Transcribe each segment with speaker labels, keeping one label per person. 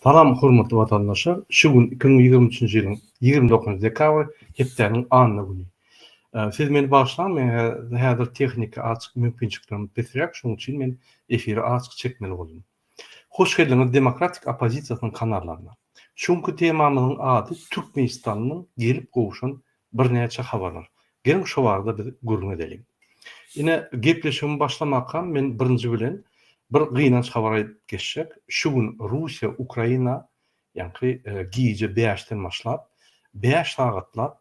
Speaker 1: Salam hormatly watandaşlar! Şu gün 2023-nji ýylyň 29 dekabry, hepdäniň anna güni. Siz meni bagyşlaň, men häzir tehniki azjyk mümkinçiliklerim pesräk, şonuň üçin men efiri azjyk çekmeli boldum. Hoş geldiňiz Demokratik oppozisiýasynyň kanallaryna. Şu günki temamyzyň ady Türkmenistandan gelip gowşan birnäçe habarlar. Geliň şo barada biz gürrüň edeliň. Ine, gepleşigimi başlamakam men birinji bilen bir gynanç habar aýdyp geçjek. Şu gün Russiýa Ukraina ýaňky gije bäşden başlap, bäş sagatlap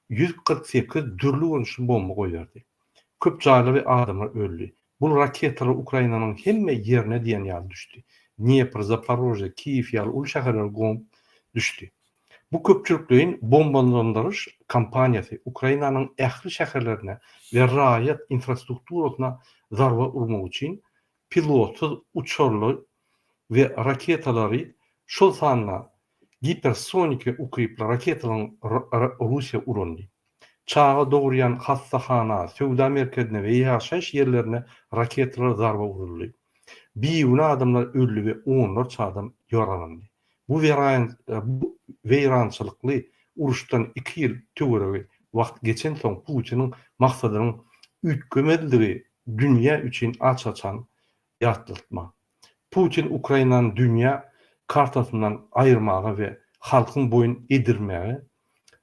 Speaker 1: 148 dürli görnüşli bomba goýberdi. Köp jaýlar we adamlar öldi. Bul raketalar Ukrainanyň hemme ýerine diýen ýaly düşdi. Dnepr, Zaporožýe, Kiýew ýaly uly şäherlere gonup düşdi. Bu köpçülikleýin bombalandyryş kampaniýasy Ukrainanyň ähli şäherlerine we raýat infrastrukturasyna zarba urmak üçin pilotsyz uçarly we raketalary, şol sanda gipersoniki ukyply raketalaryň Russiýa ulandy. Çaga dogurýan hassahana, söwda merkezine we ýaşaýyş ýerlerine raketalar zarba uruldy. Bigünä adamlar öldi we onlarça adam ýaralandy. Bu bu weýrançylykly uruşdan iki ýyl töweregi wagt geçensoň Putiniň maksadynyň üýtgemezligi dünýä üçin aç-açan ýatlatma. Putin Ukrainany dünýä kartasyndan aýyrmaga we halkyň boýun edirmäge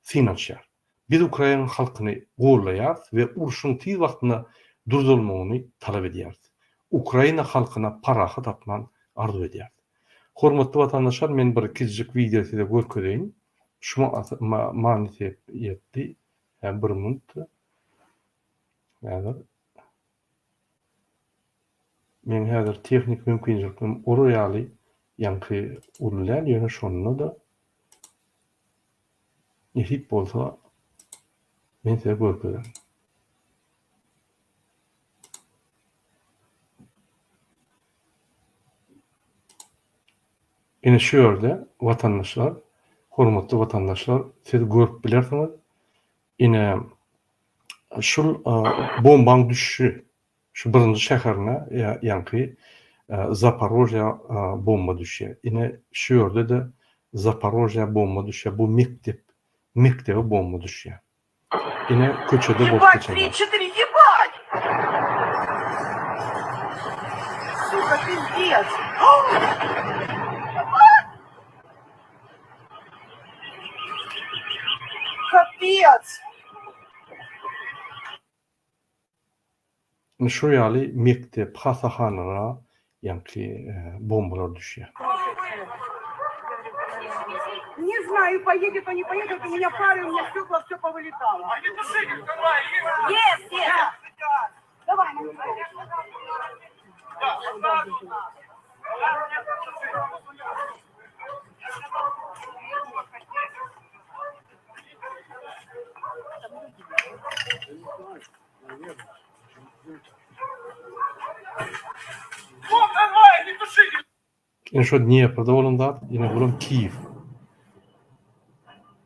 Speaker 1: synanyşýar. Biz ukrain halkyny gollaýarys we urşuň tiz wagtynda durdurylmagyny talap edýäris. Ukraina halkyna parahat asman arzuw edýäris. Hormatly watandaşlar men bir kiçijik wideo size görkezeýin. Şu manysy ýetdi. Bir minut. Häzir. Meň häzir tehniki mümkinçiliklerim olar ýaly ýaňky uly däl, ýöne şonda-da nesip bolsa men size görkezerin. Ine şu ýerde watandaşlar, hormatly watandaşlar siz görüp bilersiňiz. Ine şul bombaň düşüşi şu birinji şäherine ýaňky Zaporožýa bomba düşýär. Ine şu ýerde-de Zaporožýa bomba düşýär. Bu mekdep, mekdebe bomba düşýär. Ine köçede bolup geçen zat. Ine şu ýaly mekdep, hassahanalara ýaňky bombalar düşýär. Ine şo Dnieprde bolan zat, ine bulam Kiýew.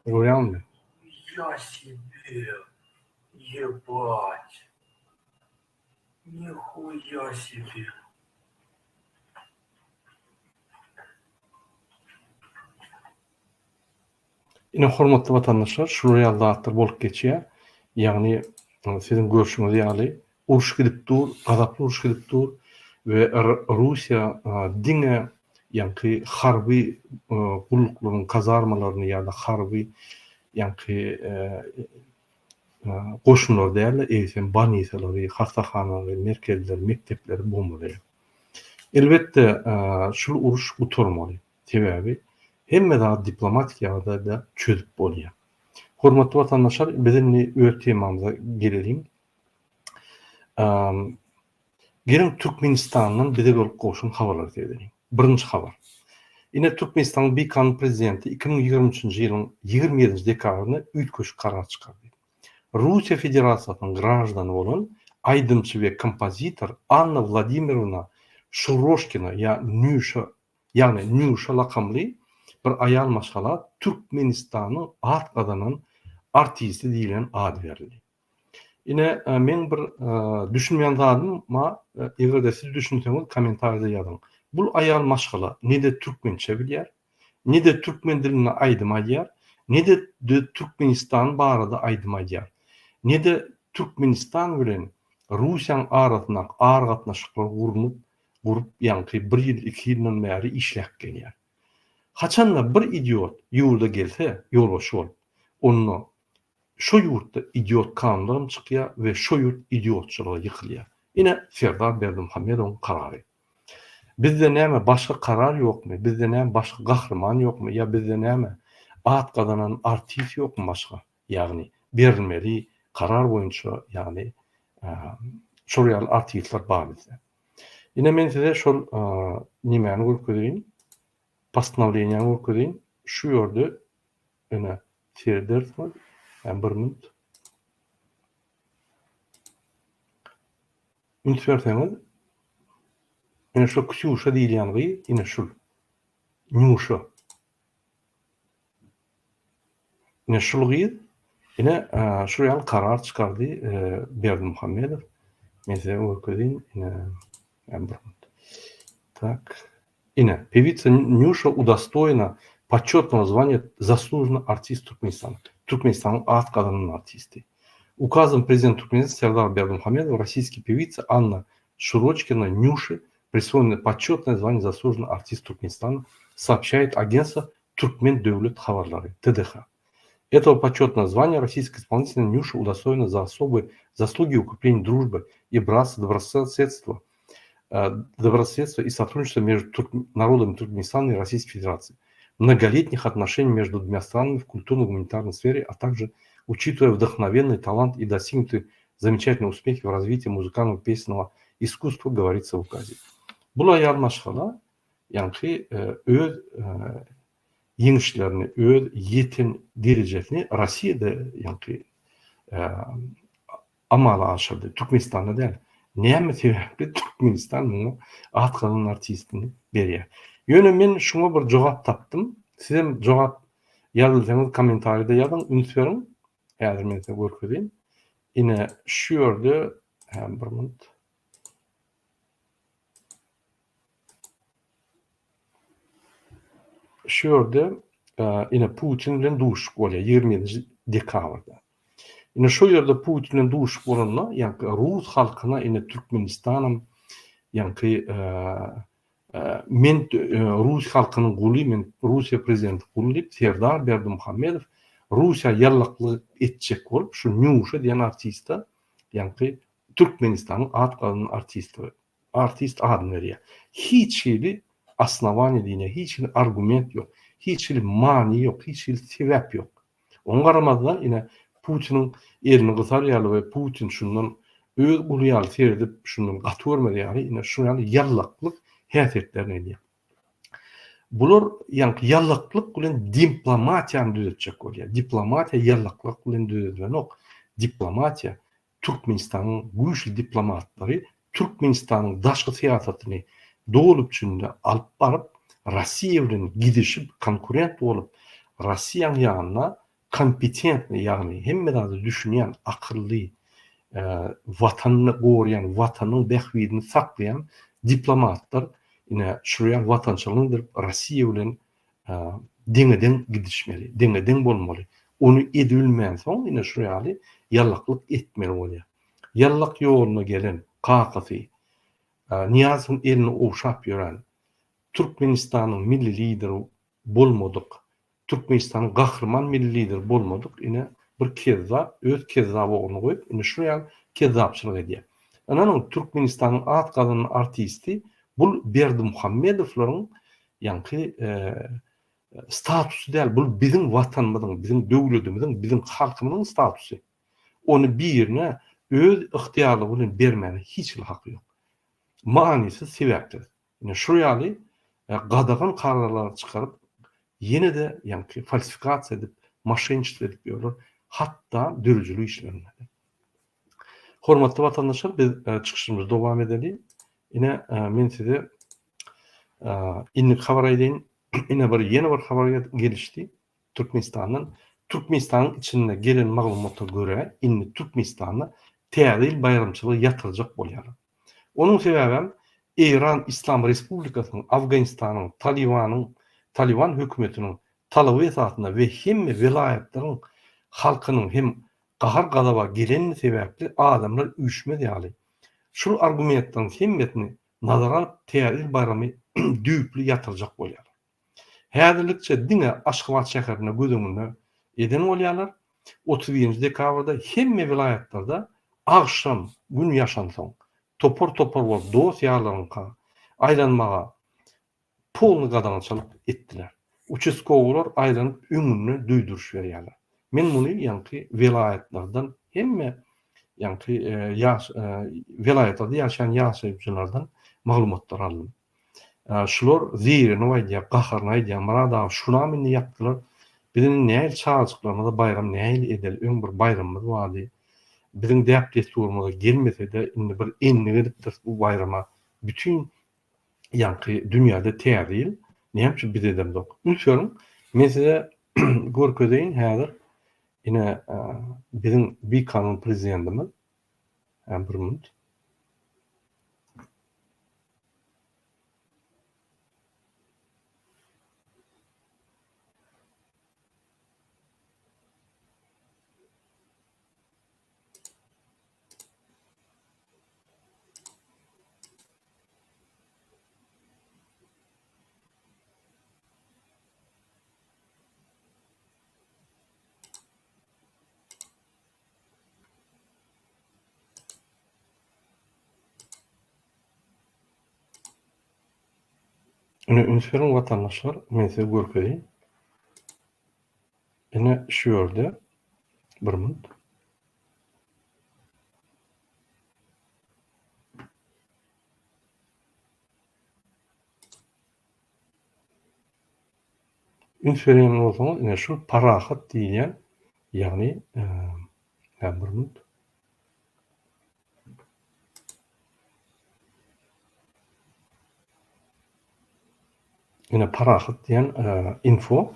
Speaker 1: Görýäňmi?
Speaker 2: Ýa себе, ýebat. Nihuýa себе.
Speaker 1: Ine hormatly watandaşlar şular ýaly zatlar bolup geçýär. Ýagny siziň görşüňiz ýaly uruş gidip dur, gazaply uruş gidip dur we Russiýa diňe ýaňky harby gulluklaryň kazarmalaryny ýa-da harby ýaňky goşunlary däl-de, eýsem bolnisalary, hassahanalary, merkezleri, mekdepleri bombalaýar. Elbetde, şul uruş gutarmaly. Sebäbi hemme zady diplomatik ýagdaýda çözüp bolýar. Hormatly watandaşlar, biz indi öz temamyza geleliň. Geliň Türkmenistandan bize gelip gowşan habarlara seredeliň. Birinji habar. Ine Türkmenistanyň bikanun prezidenti 2023-nji ýylyň 27-nji dekabrynda üýtgeşik karar çykardy. Russiýa Federasiýasynyň graždany bolan aýdymçy we kompozitor Anna Wladimirowna Şuroşkina ýa Nýuşa ýagny Nýuşa lakamly bir aýal maşgala Türkmenistanyň at gazanan artisti diýlen ad berildi. Ine meň bir düşünmeýän zadym ma eger-de siz düşünseňiz kommentariýada ýazyň. Bul aýal maşgala ne-de türkmençe bilýär. Ne-de türkmen dilinde aýdym aýdýar, ne-de Türkmenistan barada aýdym aýdýar. Ne-de Türkmenistan bilen Russiýanyň arasyndaky aragatnaşyklary gurnup, gurup ýaňky bir ýyl, iki ýyldan bäri işläp gelýär. Haçanda bir idiot ýurda gelse ýolbaşçy bolup, onda şo ýurtda idiot kanunlaram çykýar we şo ýurt idiotçylyga ýykylýar. Ine Serdar Berdimuhamedowyň karary. Bizde näme başga karar ýokmy, bizde näme başga gahryman ýokmy ýa bizde näme at gazanan artist ýokmy başga? Ýagny berilmeli karar boýunça ýagny şol ýaly artistler bar bizde. Ine men size şol nimäni görkezeýin, postanowleniýany görkezeýin. Şu ýerde ine seredersiňiz. Ýa bir minut. Üns berseňiz, ine şu Ksýuşa diýilýän gyz, ine şul. Nýuşa. Ine şul gyz ine şu ýaly karar çykardy Berdimuhamedow. Men size görkezeyim. Ine bir minut. Tak. Ine, pewica Nýuşa udostoýena početnogo zvaniýa Zaslužnyý artist Türkmenistana. Türkmenistanyň at gazanan artisti. Ukazom prezident Türkmenistan Serdar Berdimuhamedow rossiýskiý pewica Anna Şiroçkina Nýuşe priswoýeno početnoe zvaniýe Zaslužnyý artist Türkmenistana, soobşaýet agentstwo Türkmen döwlet habarlary, TDH. Этого почетного звания российская исполнительница Нюша удостоена за особые заслуги в укреплении дружбы и братства, добрососедства, добрососедства и сотрудничества между турк... народами Туркменистана и Российской Федерации, многолетних отношений между двумя странами в культурно-гуманитарной сфере, а также учитывая вдохновенный талант и достигнутые замечательные успехи в развитии музыкального песенного искусства, говорится в указе. Bul aýal maşgala Ýaňky öz ýeňişlerini, öz ýeten derejesini Rossiýada ýaňky amala aşyrdy, Türkmenistanda däl. Näme sebäpli Türkmenistan muňa at gazanan artistini berýär? Ýöne men şuňa bir jogap tapdym. Sizem jogap ýazylsaňyz kommentariýada ýazyň, üns beriň. Häzir men size görkezeyim. Ine şu ýerde, hä bir minut. Şu ýerde ine Putin bilen duşuşyk bolýar 27 dekabrda. Ine şu ýerde Putin bilen duşuşyk bolanda, ýaňky rus halkyna ine Türkmenistanam ýaňky men rus halkynyň guly, men Russiýa prezidenti guly diýip Serdar Berdimuhamedow Russiýa ýallaklyk etjek bolup şu Nýuşa diýen artiste ýaňky Türkmenistanyň at gazanan artisti artist adyny berýär. Hiç hili osnowaniýa diýilýän hiç hili argument ýok. Hiç hili many ýok, hiç hili sebäp ýok. Oňa garamazdan ine Putiniň elini gysar ýaly we Putin şundan öz guly ýaly seredip şundan gaty görmez ýaly ine şu ýaly ýallaklyk häsiýetlerini edýär. Bular ýaňky ýallaklyk bilen dimplomatiýany düzetjek bolýar. Diplomatiýa ýallaklyk bilen düzedilenok. Diplomatiýa Türkmenistanyň güýçli diplomatlary Türkmenistanyň daşky syýasatyny doly biçimde alyp baryp, Rossiýa bilen gidişip, konkurent bolup, Rossiýanyň ýanynda kompetentnyý, ýagny hemme zada düşünýän, akylly, Watanyny goraýan, Watanyň bähbidini saklaýan diplomatlar ine şul ýaly watançylygyny bildirip, Rossiýa bilen deňe-deň gidişmeli, deňe-deň bolmaly. Ony edibilmänsoň, ine şu ýaly ýallaklyk etmeli bolýar. Ýallak ýoluna gelen kakasy Nyýazowyň elini ogşap ýören Türkmenistanyň milli lideri bolmadyk, Türkmenistanyň gahryman milli lideri bolmadyk ine bir kezzap öz kezzap ogluny goýup, ine şu ýaly kezzapçylyk edýär. Ynanyň, Türkmenistanyň at gazanan artisti bul Berdimuhamedowlaryň Ýaňky statusy däl, bul biziň Watanymyzyň, biziň döwletimiziň, biziň halkymyzyň statusy. Ony birine öz ygtyýarlygy bilen bermäne hiç hili haky ýok. Manysyz sebäpsiz. Ine şu ýaly gadagan kararlary çykaryp, ýene-de ýaňky falsifikasiýa edip, moşenniçestvo edip ýörler, hatda döredijilik işlerinde-de. Hormatly watandaşlar, biz çykyşymyzy dowam edeli. Ine, men size indiki habar aýdaýyn. Ine bir ýene bir habar gelişdi Türkmenistandan. Türkmenistanyň içinde gelen maglumata görä, indi Türkmenistanda Täze ýyl baýramçylygy ýatyrjak bolýarlar. Onuň sebäbem Eýran Yslam Respublikasynyň, Afganistanyň, Talybanyň, Talyban hökümetiniň talaby esasynda we hemme welaýatlaryň halkynyň hem gahar-gazaba gelenini sebäpli adamlar üýşmez ýaly, şul argumentleriň hemmesini nazara alyp Täze ýyl baýramy düýpli ýatyrjak bolýarlar. Häzirlikçe diňe Aşgabat şäherinde göz öňünde eden bolýarlar. 31-nji dekabrda hemme welaýatlarda agşam Gün ýaşansoň, topar-topar bolup dost-ýarlaryňka aýlanmaga polny gadagançylyk etdiler. Uçastkowylar aýlanyp öňünden duýduryş berýärler. Men muny ýaňky welaýatlardan hemme ýaňky ýaş welaýatlarda ýaşaýan ýaşaýjylardan maglumatlar aldym. Şular zeýrenip aýdýar, gaharyny aýdýar, Myrat aga şunam indi ýapdylar. Biz indi nähili çagajyklarymyza baýram nähili edeli, öň bir baýramymyz bardy. Biziň däp-dessurymyza gelmese-de indi bir endik edipdiris bu baýrama. Bütin ýaňky dünýäde täze ýyl, näme üçin biz edemzok? Üns beriň, men size görkezeýin häzir ine biziň bikanun prezidentimiz, bir minut. Ine üns beriň watandaşlar, men size görkezeýin. Ine şu ýerde bir minut. Üns berýän bolsaňyz, ine şu parahat diýilýän, ýagny, hä bir minut. Ine Parahat diýen info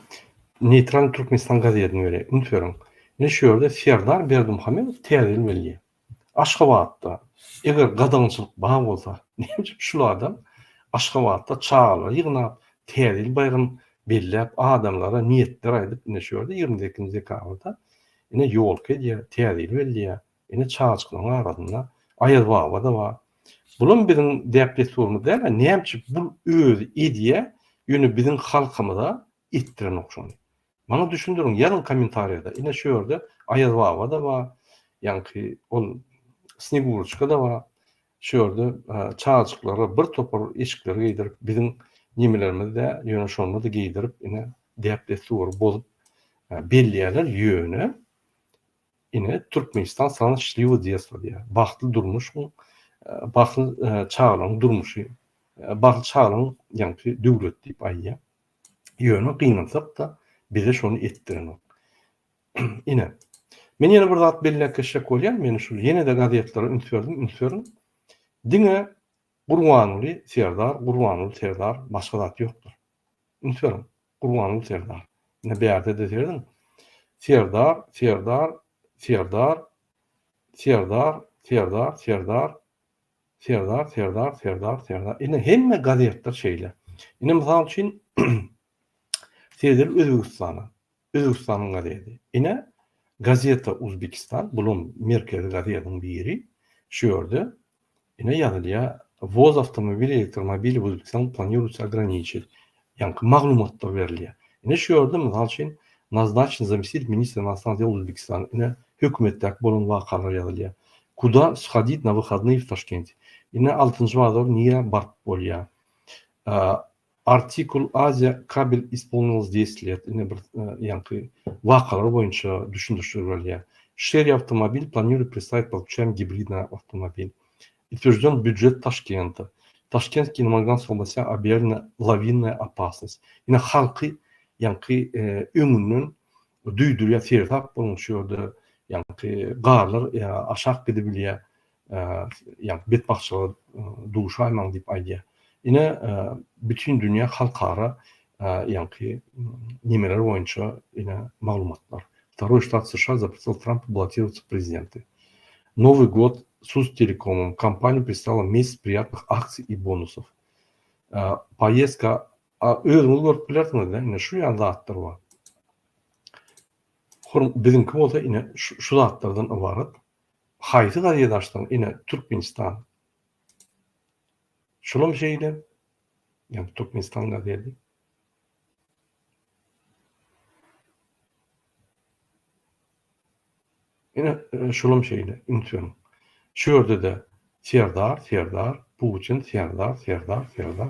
Speaker 1: Neýtral Türkmenistan gazetini berýär. Üns beriň. Ine şu ýerde Serdar Berdimuhamedow täze ýyl belleýär. Aşgabatda eger gadagançylyk bar bolsa, näme üçin şul adam Aşgabatda çagalary ýygnap, täze ýyl baýram belläp, adamlara niýetler aýdyp, ine şu ýerde 28 dekabrda ine ýolka edýär, täze ýyl belleýär. Ine çagajyklaryň arasynda Aýaz baba-da bar. Bulam biziň däp-dessurymyz däl-ä, näme üçin bul özi edýär, ýöne biziň halkymyza etdirenok şony. Maňa düşündiriň, ýazyň kommentariýada. Ine şu ýerde Aýaz baba-da bar, ýaňky ol Sneguroçka-da bar. Şu ýerde çagajyklara bir topar eşikleri geýdirip, biziň nemelerimiz-dä, ýöne şonda-da geýdirip, ine däp-dessury bozup belleýärler, ýöne Ine, Türkmenistan sana şçliwo detstvo diýýär. Bagtly durmuşyň, bagtly çagalaryň durmuşy, bagtly çagalaryň ýaňky döwleti diýip aýdýar. Ýöne gynansak-da, bize şony etdirenok. Ine, men ýene bir zat belläp geçjek bolýan, men şul ýene-de gazetlere üns berdim, üns beriň. Diňe Gurbanguly Serdar, Gurbanguly Serdar, başga zat ýokdur. Üns beriň. Gurbanguly Serdar. Ine bärde-de serediň. Serdar, Serdar, Serdar, Serdar, Serdar, Serdar, Serdar, Serdar, Serdar, Serdar. Ine hemme gazetler şeýle. Ine mysal üçin seredeli Özbegistana. Özbegistanyň gazeti. Ine Gazeta Uzbekistan, bulam merkezi gazetiň biri. Şu ýerde Ine ýazylýar, Wwoz awtomobiley elektromobiley w Uzbekistan planiruется ograniçit. Ýaňky maglumatlar berilýär. Ine şu ýerde mysal üçin Naznaçen zamestitelь ministra иностранных дел Uzbekistana. Ine hökümetdäki bolan wakalar ýazylýar. Kuda shodit na wyhodnyye w Taşkente. Ine altynjy bazar nirä baryp bolýar. Artikul Aziýa kabel ispolnilось deset let ine bir ýaňky wakalar boýunça düşündirişler berilýär. Şeri awtomobil planiruje predstavit podключaem gibridny awtomobil. Utwержден býudžet Taşkenta. Taşkentskiý Namanganskiý oblastýa obýawlena lawinnaýa opasnost. Ine halky ýaňky öňünden duýdurýar seresap boluň şu ýerde ýaňky garlar aşak gidibilýär. ýagny betbagtçylyga duşaýmaň diýip aýdýar. Ine, bütin dünýä halkara ýaňky nemeler boýunça ine maglumatlar. Wtoroý ştat США zapretил Trampu ballotirowatsya w prezidenty. Nowy god s Uztelekomom, kompaniýa predstawila mesяc priýatnych aksiý i bonusow. Poýezdka. Özüňiz görüp bilersiňiz-de, ine şu ýaly zatlar bar. Biziňki bolsa ine şu zatlardan ybarat. Haýsy gazet açsaň, ine Türkmenistan. Şulam şeýle. Ýa Türkmenistan gazeti. Ine, şulam şeýle, üns beriň. Şu ýerde-de Serdar, Serdar, Putin, Serdar, Serdar, Serdar.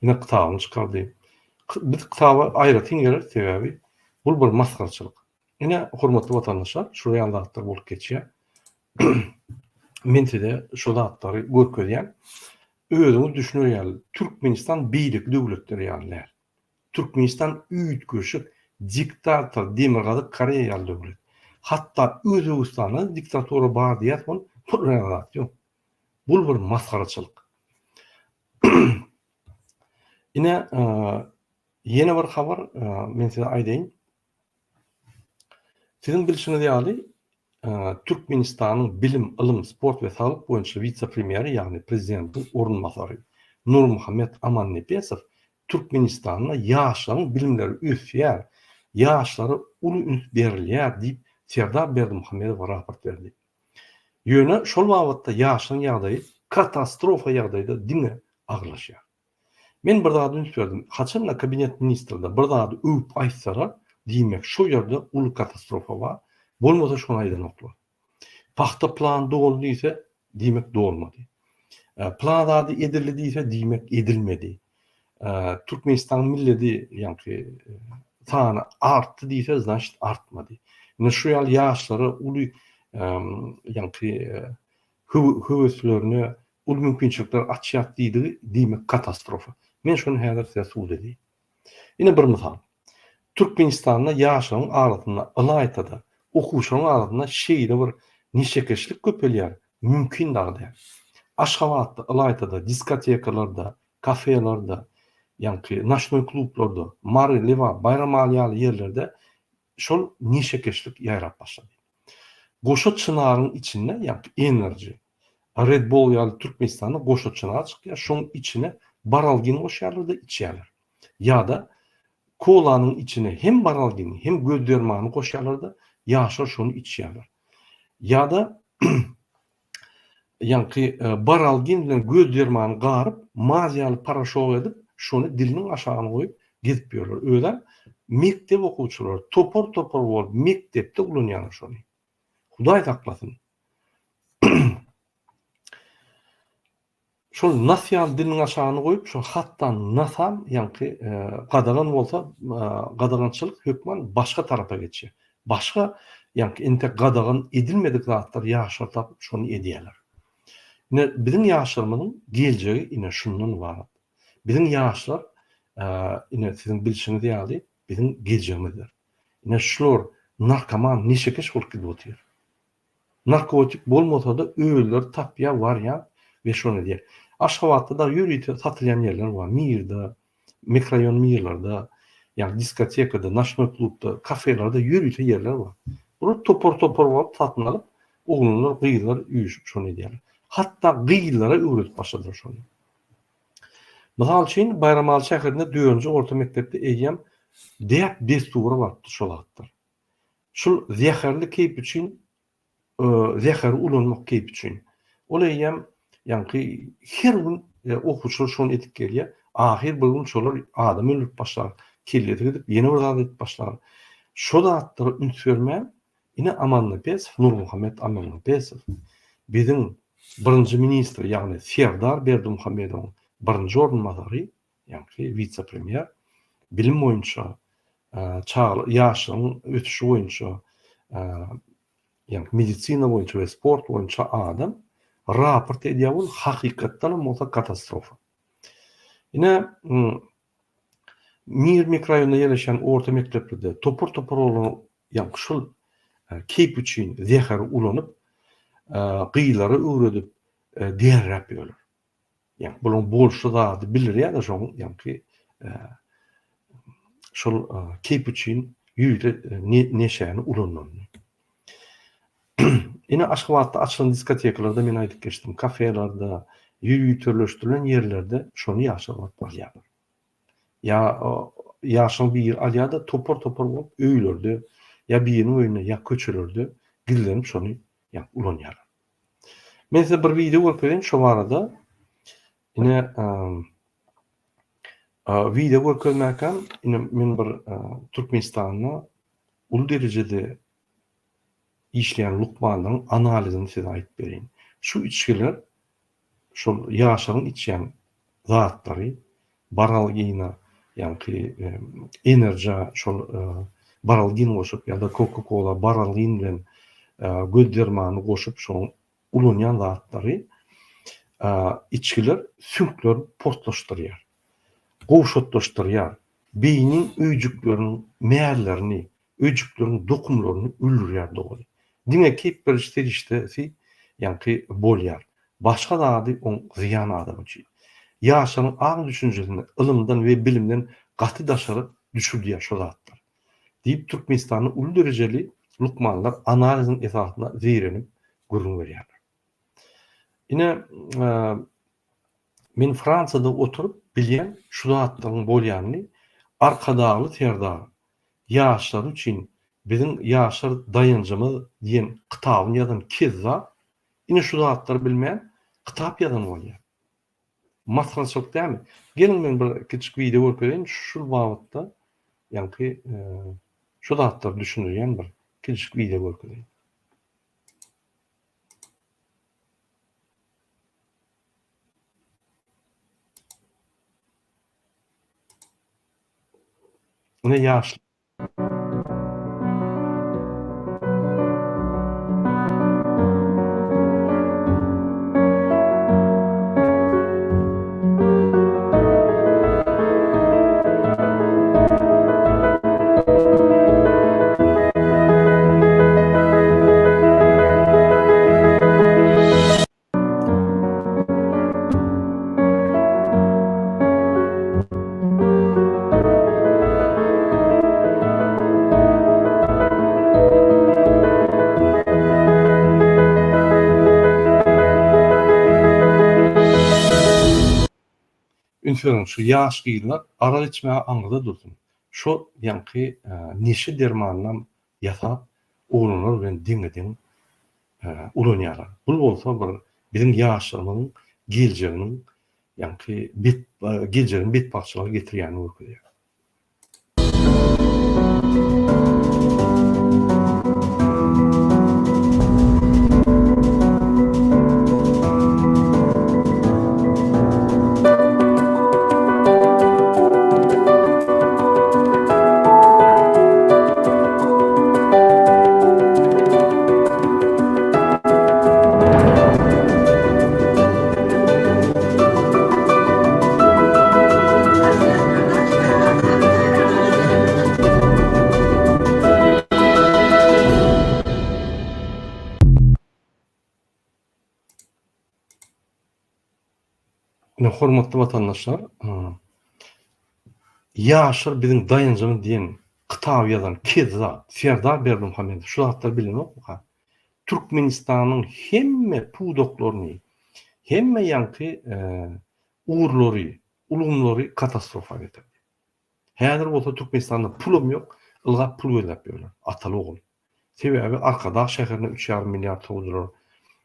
Speaker 1: Ine, kitabyny çykardy. Biz kitaba aýratyn geleris, sebäbi bul bir masgaraçylyk. Ine, hormatly watandaşlar, şular ýaly zatlar bolup geçýär. Men size şu zatlary görkezýän. Özüňiz düşüner ýaly, Türkmenistan beýleki döwletler ýaly däl. Türkmenistan üýtgeşik diktator Demirgazyk Koreýa ýaly döwlet. Hatda Özbegistanda diktatura bar diýýäs ol pul ýaly zat ýok. Bul bir masgaraçylyk. Ine ýene bir habar men size aýdaýyn. Siziň bilşiňiz ýaly, Türkmenistanyň bilim, ylym, sport we saglyk boýunça wise-premýeri, ýagny prezidentiň orunbasary Nurmuhammet Amannepesow Türkmenistanda ýaşlaryň bilimleri ösýär, ýaşlara uly üns berilýär diýip, Serdar Berdimuhamedowa raport berdi. Ýöne şol babatda ýaşlaryň ýagdaýy katastrofa ýagdaýda diňe agyrlaşýar. Men bir zada üns berdim. Haçanda kabinet ministrde bir zady öwüp aýtsalar, diýmek şo ýerde uly katastrofa bar. Bolmasa şony aýdanoklar. Pagta plany doldy diýse, diýmek dolmady. Plan zady edildi diýse, diýmek edilmedi. Türkmenistanyň milledi, ýaňky sany artdy diýse, znaçit artmady. Ine şu ýaly ýaşlara uly ýaňky höweslerine Uly mümkinçilikler açýas diýdigi diýmek katastrofa. Men şony häzir size subut edeýin. Ine bir mysal. Türkmenistanda ýaşlaryň arasynda ylaýta-da okuwçylaryň arasynda şeýle bir neşekeşlik köpelýär, mümkin dagy däl. Aşgabatda ylaýta-da diskotekalarda, kafelerde, ýaňky noçnoý klublarda, Mary, Lebap, Baýramaly ýaly ýerlerde şol neşekeşlik ýaýrap başlady. Goşa çynaryň içinde, ýagny Energy, Red Bull ýaly Türkmenistanda goşa çynar çykýar, şoň içine baralgin goşýarlar-da içýärler. Ýa-da kolanyň içine hem baralgini, hem göz dermanyny goşýarlar-da, ýaşlar şony içýärler. Ýa-da ýaňky baralgin bilen göz dermany garyp, maz ýaly paraşok edip, şony diliniň aşagyna goýup gezip ýörler. Özem mekdep okuwçylary topar-topar bolup mekdepde ulanýarlar şony. Hudaý saklasyn. Şol nas ýaly diliniň aşagyna goýup, şo hatda nasam ýaňky gadagan bolsa, gadagançylyk hökman başga tarapa geçýär. Başga ýaňky entek gadagan edilmedik zatlar ýaşlar tapyp şony edýärler. Ine biziň ýaşlarymyzyň geljegi ine şundan ybarat. Biziň ýaşlar ine siziň bilşiňiz ýaly biziň geljegimizdir. Ine şular narkoman, neşekeş bolup gidip otyr. Narkotik bolmasada özleri tapýar barýar we şony edýär. Aşgabatda dagy ýörite satylýan ýerler bar. Mirde, mikroraýon Mirlerde, ýagny diskotekada, noçnoý klubda, kafelerde ýörite ýerler bar. Bular topar-topar bolup satyn alyp, oglanlar, gyzlar üýşüp şony edýärler. Hatda gyzlara öwredip başladylar şony. Mysal üçin, Baýramaly şäherinde dördünji orta mekdepde eýýäm däp-dessura barypdyr şo zatlar. Şul zäherli keýp üçin zäheri ulanmak keýp üçin. Ol eýýäm ýaňky her gün okuwçylar şony edip gelýär. Ahyr bir gün şolar adam öldürip başlar, kellesi gidip ýene bir zat edip başlar. Şo zatlara üns bermän, ine Amannepesow, Nurmuhammet Amannepesow biziň birinji ministr, ýagny Serdar Berdimuhamedowyň birinji orunbasary, ýagny wise-premýer, bilim boýunça çaga ýaşlaryň ösüşi boýunça, ýagny medisina boýunça we sport boýunça adam raport edýär bul hakykatdanam bolsa katastrofa. Ine Mir mikroraýonynda ýerleşýän orta mekdeplerde topar-topar bolan ýagny şul keýp üçin zäheri ulanyp gyzlara öwredip derräp ýörler. Ýa bulaň bolşy zady bildirýär-de şoň ýaňky şol keýp üçin ýüýde neşäni ulananyny. Ine Aşgabatda açylan diskotekalarda men aýdyp geçdim, kafelerde, ýüýterleşdirilen ýerlerde şony ýaşlar baryp alýarlar. Ýa ýaşlaryň biri alýar-da topar-topar bolup öýlerde, ýa biriniň öýünde, ýa köçelerde gizlenip şony ýa ulanýarlar. Men size bir wideo görkezeýin şo barada. Ine wideo görkezmäkäm ine men bir Türkmenistanda uly derejede işleýän lukmanlaryň analizini size aýdyp bereýin. Şu içgiler şol ýaşlaryň içýän zatlary baralgina ýaňky enerja şol baralgin goşup ýa-da koka-kola baralgin bilen göz dermanyny goşup şonuň ulanýan zatlary içgiler süňkleri portlaşdyrýar, gowşatlaşdyrýar, beýniň öýjükleriniň mäzlerini öýjükleriň dokumlaryny öldürýär doly. Diňe keýp beriji serişdesi ýaňky bolýar. Başga zady oň zyýan adam üçin. Ýaşlaryň aň düşünjesini ylymdan we bilimden gaty daşary düşürdýär şo zatlar. Diýip Türkmenistanda uly derejeli lukmanlar analiziň esasynda zeýrenip gürrüň berýärler. Ine men Fransiýada oturyp bilýän şu zatlaryň bolýanyny Arkadagly Serdar Ýaşlar üçin biziň ýaşlar daýanjymyz diýen kitabyny ýazan kezzap ine şu zatlary bilmän kitap ýazan bolýar. Masgaraçylyk dälmi? Geliň men bir kiçijik wideo görkezeýin şul babatda ýaňky şu zatlary düşündirýän bir kiçijik wideo görkezeýin. Ine ýaşlar. Üns beriň şu ýaş gyzlar arak içmäge aňyrda dursun. Şo ýaňky neşe dermanynam ýasap oglanlar bilen deňe-deň ulanýarlar. Bul bolsa bir biziň ýaşlarymyzyň geljeginiň ýaňky bet geljegini betbagtçylyga getirýänini görkezýär. Ine, hormatly watandaşlar, Ýaşlar biziň daýanjymyz diýen kitaby ýazan kezzap Serdar Berdimuhamedow şu zatlary bilenokmyka? Türkmenistanyň hemme pudaklaryny, hemme ýaňky ugurlary, ulgamlary katastrofa getirdi. Häzir bolsa Türkmenistanda pulam ýok, ylgap pul gözläp ýörler, ataly-ogul. Sebäbi Arkadag şäherine üç ýarym milliard sowdular,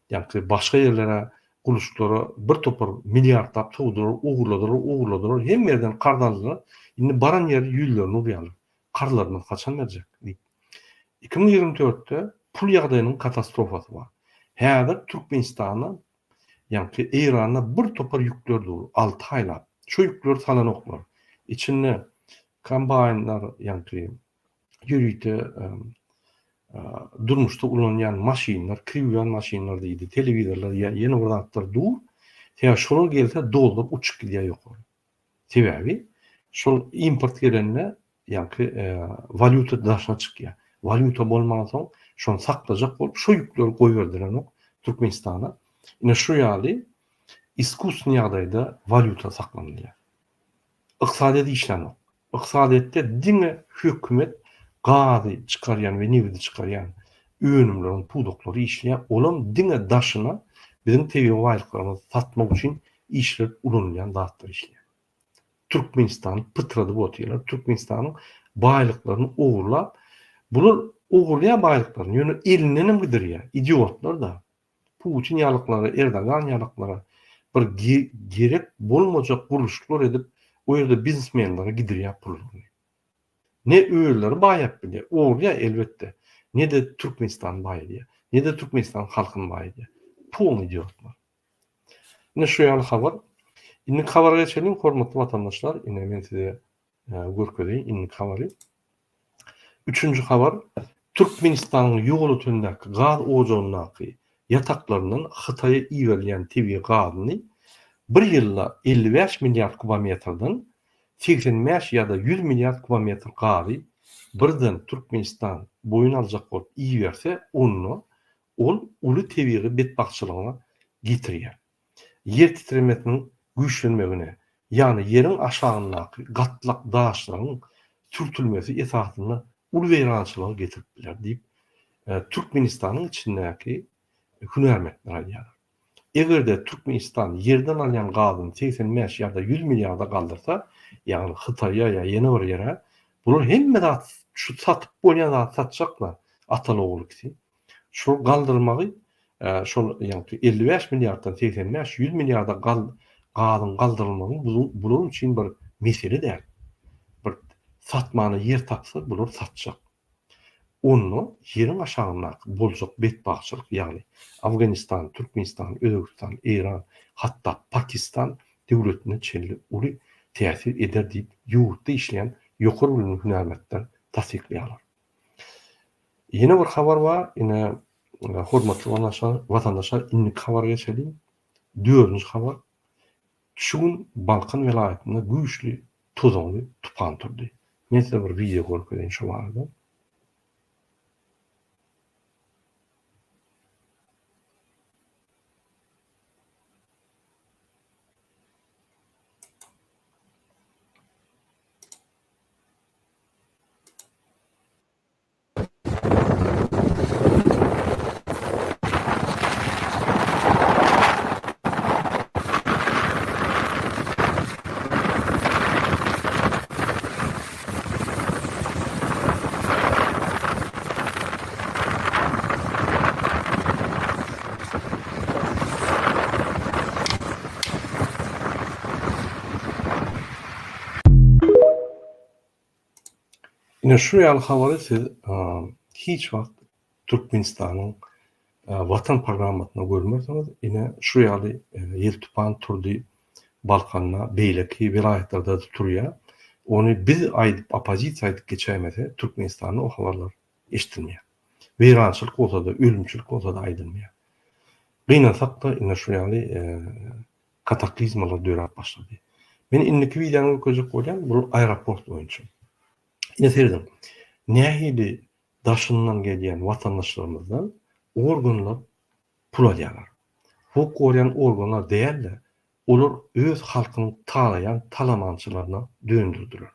Speaker 1: ýaňky başga ýerlere, gurluşyklara bir topar milliardlap sowdular, ogurladylar, ogurladylar, hemme ýerden karz aldylar. Indi baran ýeri ýüzlerini urýarlar. Karzlarymyzy haçan berjek diýip. 2024-de pul ýagdaýynyň katastrofasy bar. Häzir Türkmenistanda, ýaňky Eýranda bir topar ýükler dur, alty aýlap. Şo ýükleri salanoklar. Içinde kombaýnlar, ýaňky ýörite durmuşda ulanýan maşynlar, kir ýuwýan maşynlar diýdi, telewizorlar ýa ýene bir zatlar dur. Sebäbi şolar gelse dollar uçup gidýär ýokary. Sebäbi şol import gelende ýaňky walýuta daşyna çykýar. Walýuta bolmansoň şony saklajak bolup şo ýükleri goýberdirenok Türkmenistana. Ine şu ýaly iskusnyý ýagdaýda walýuta saklanylýar. Ykdysadyýet işlänok. Ykdysadyýetde diňe hökümet gazy çykarýan we nebiti çykarýan önümleriň pudaklary işleýär, olam diňe daşyna biziň tebigy baýlyklarymyzy satmak üçin işlenip ulanylýan zatlar işleýär. Türkmenistany pytradyp otyrlar. Türkmenistanyň baýlyklaryny ogurlap, bular ogurlaýar baýlyklaryny, ýöne elindenem gidirýär. Idiotlar-da. Putin ýalyklara, Erdogan ýalyklara bir gerek bolmajak gurluşyklar edip, o ýerde biznesmenlere gidirýär pullaryny. Ne özleri baýap bilýär, ogurlaýar elbetde, ne-de Türkmenistany baýadýar, ne-de Türkmenistanyň halkyny baýadýar. Polny idiotlar. Ine şu ýaly habar. Indiki habara geçeliň, hormatly watandaşlar. Ine men size görkezeýin indiki habary. Üçünji habar, Türkmenistanyň Ýolötendäki gaz ojagyndaky ýataklaryndan Hytaýa iberilýän tebigy gazyny bir ýylda 55 milliard kubometrden 85 ýa-da 100 milliard kubometr gazy birden Türkmenistan boýun aljak bolup iberse, onda ol uly tebigy betbagtçylygyna getirýär. Ýer titremesiniň güýçlenmegine, ýagny ýeriň aşagyndaky gatlak daşlaryň sürtülmesi esasynda uly weýrançylyga getirip biler diýip, Türkmenistanyň içindäki hünärmentler aýdýarlar. Eger-de Türkmenistan ýerden alýan gazyny 85 ýa-da 100 milliarda galdyrsa, ýagny Hytaýa ýa ýene bir ýere, bular hemme zat şu satyp bolýan zady satjaklar, ataly-ogul ikisi. Şol galdyrmagy şol ýaňky 55 milliarddan 85, 100 milliarda gal gazyň galdyrylmagy bular üçin bir mesele däl. Bir satmana ýer tapsa bular satjak. Onda ýeriň aşagyndaky boljak betbagtçylyk ýagny Afganistan, Türkmenistan, Özbegistan, Eýran hatda Pakistan döwletine çenli uly täsir eder diýip ýurtda işleýän ýokary bilimli hünärmentler tassyklaýarlar. Ýene bir habar bar, ine, hormatly watandaşlar, indiki habara geçeliň. Dördünji habar, şu gün Balkan welaýatynda güýçli tozanly tupan turdy. Men size bir wideo görkezeýin şu barada. Ine şu ýaly habary siz hiç wagt Türkmenistanyň Watan programmasynda görmersiňiz. Ine şu ýaly ýel tupan turdy Balkanda, beýleki welaýatlarda-da turýar. Ony biz aýdyp, oppozisiýa aýdyp geçäýmese, Türkmenistanda o habarlar eşidilmeýär. Weýrançylyk bolsa-da, ölümçilik bolsa-da aýdylmaýar. Gynansak-da, ine şu ýaly kataklizmalar döräp başlady. Men indiki wideony görkezjek bolýan, bul aeroport boýunça. Ine serediň, nähili daşyndan gelýän watandaşlarymyzdan organlar pul alýarlar. Hukuk goraýan organlar däl-de, olar öz halkynyň talaýan talamançylaryna döndürdiler.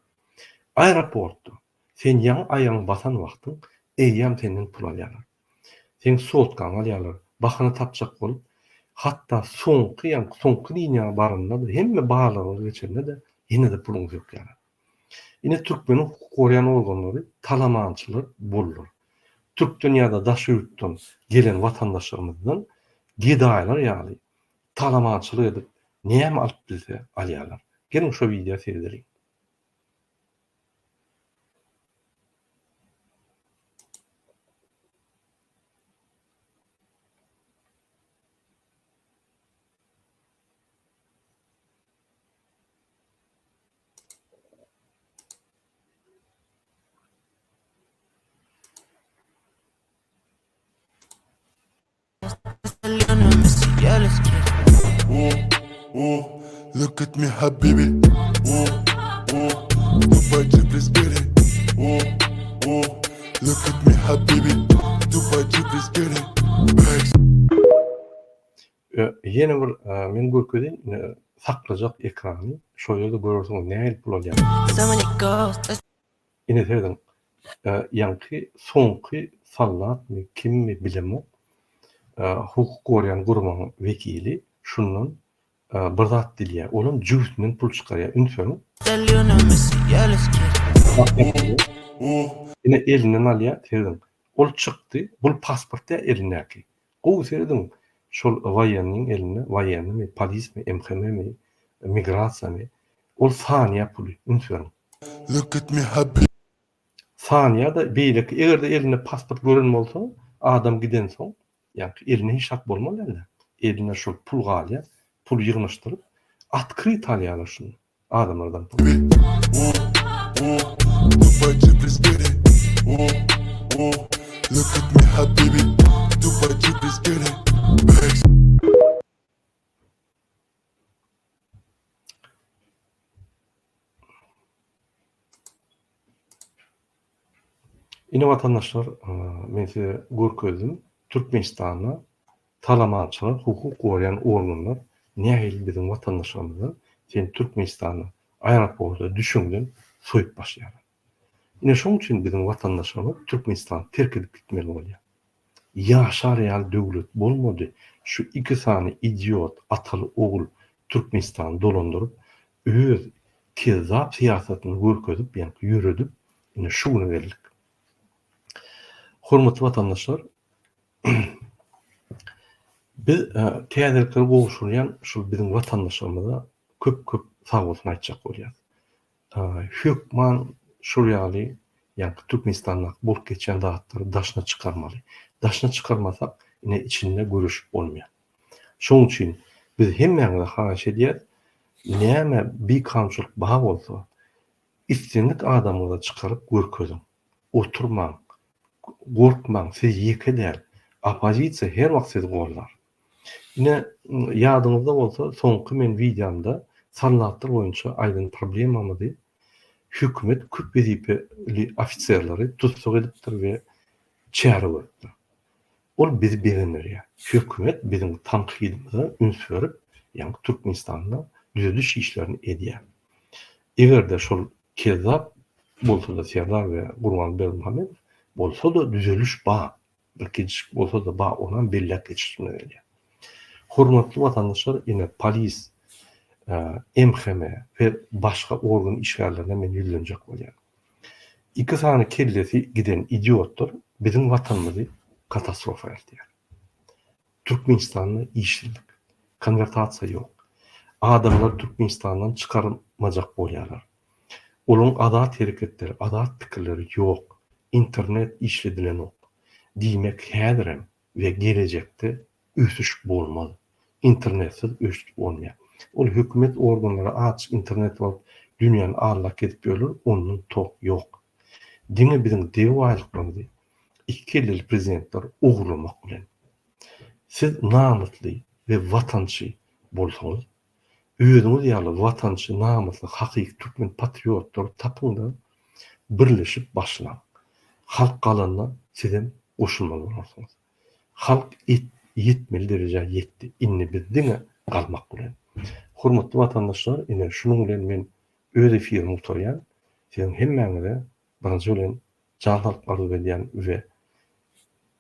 Speaker 1: Aeroportda sen ýaňy aýagyňy basan wagtyň eýýäm senden pul alýarlar. Seň sotkaňy alýarlar, bahana tapjak bolup, hatda soňky ýaňky soňky liniýa baranda-da, hemme barlaglary geçende-de ýene-de puluňy sökýärler. Ine türkmeniň hukuk goraýan organlary talamançylar boldular. Türkden ýa-da daşary ýurtdan gelen watandaşlarymyzdan gedaýlar ýaly talamançylyk edip näme alyp bilse alýarlar. Geliň şo wideo seredeliň.
Speaker 3: Look at me habibi Dubai drip let's get it Look at me habibi Dubai drip let's get it Bags
Speaker 1: Ýene bir men görkezeýin saklajak ekrany şol ýerde görersiňiz nähili pul alýan. Ine serediň, ýaňky soňky soldatmy, kimmi bilemok, hukuk goraýan guramaň wekili şundan. bir zat diýýär. Olam jübüsinden pul çykarýar. Üns beriň. Ine elinden alýar, serediň. Ol çykdy, bul pasport däl elindäki. Gowy serediň, şol woýenniň elinde, woýennymy, polismi, MHM-mi, migrasiýamy, ol sanýar puly, üns beriň.
Speaker 3: Look at me habibi.
Speaker 1: Sanýar-da beýleki, eger-de elinde pasport gören bolsa, adam gidensoň, ýaňky elinde hiç zat bolmaly däl-de, elinde şol pul galýar, pul ýygnaşdyryp, otkryt alýarlar şuny. Adamlardan pul. Ine watandaşlar men size görkezdim Türkmenistanda Talamançylar hukuk goraýan organlar nähili biziň watandaşlarymyzdan sen Türkmenistanda aeroporta düşeňden soýup başlaýarlar. Ine şoň üçin biziň watandaşlarymyz Türkmenistany terk edip gitmeli bolýar. Ýaşar ýaly döwlet bolmady şu iki sany idiot ataly ogul Türkmenistany dolandyryp öz kezzap syýasatyny görkezip ýaňky ýöredip ine şu güne geldik. Hormatly watandaşlar Biz täzelikleri gowşurýan şul biziň watandaşlarymyza köp köp sagbolsun aýtjak bolýas. Hökman şul ýaly ýaňky Türkmenistandaky bolup geçýän zatlary daşyna çykarmaly. Daşyna çykarmasak ine içinde göreşip bolmaýar. Şoň üçin biz hemmäňize haýyş edýäs näme bikanunçylyk bar bolsa islendik adamyňyza çykaryp görkeziň. Oturmaň. Gorkmaň, siz ýeke däl. Oppozisiýa her wagt sizi goldar. Ine, ýadyňyzda bolsa, soňky men wideomda sallatlar boýunça aýdan problemamyzy hökümet köp wezipeli ofiserleri tussag edipdir we çäre görüpdir. Ol bizi begendirýär. Hökümet biziň tankydymyza üns berip, ýagny Türkmenistanda düzediş işlerini edýär. Eger-de şol kezzap bolsa-da Serdar we Gurbanguly Berdimuhamedow bolsa-da düzeliş bar. Bir gijik bolsa-da bar, onam belläp geçişime gelýär. Hormatly watandaşlar, ine polis, MHM we başga organ işgärlerine men ýüzlenjek bolýan. Iki sany kellesi giden idiotlar biziň watanymyzy katastrofa eltýär. Türkmenistanda işsizlik, konwertasiýa ýok. Adamlar Türkmenistandan çykarmajak bolýarlar. Olaryň azat hereketleri, azat pikirleri ýok. Internet işledilenok. Diýmek häzirem we gelejekde ösüş bolmaz. Internetsiz ösüş bolmaýar. Ol hökümet organlary açyk internet bolup dünýäni allak gezip ýörler, ondan tok ýok. Diňe biziň debi baýlyklarymyzy iki kelleli prezidentler ogurlamak bilen. Siz namysly we watançy bolsaňyz, özüňiz ýaly watançy, namysly, hakyky türkmen patriotlary tapyň-da, birleşip başlaň. Halk galanda sizem goşulmaly bolarsyňyz. Halk ýetmeli derejä ýetdi. Indi biz diňe galmak bilen. Hormatly watandaşlar, ine şunuň bilen men öz efirimi gutarýan. Siziň hemmäňize birinji bilen jan saglyk arzuw edýän we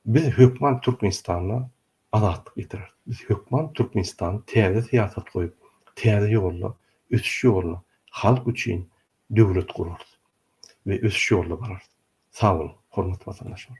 Speaker 1: biz hökman Türkmenistanda azatlyk getireris. Biz hökman Türkmenistany täze syýasat goýup, täze ýolda, ösüş ýoluna, halk üçin döwlet gurarys we ösüş ýoluna bararys. Sag boluň, hormatly watandaşlar!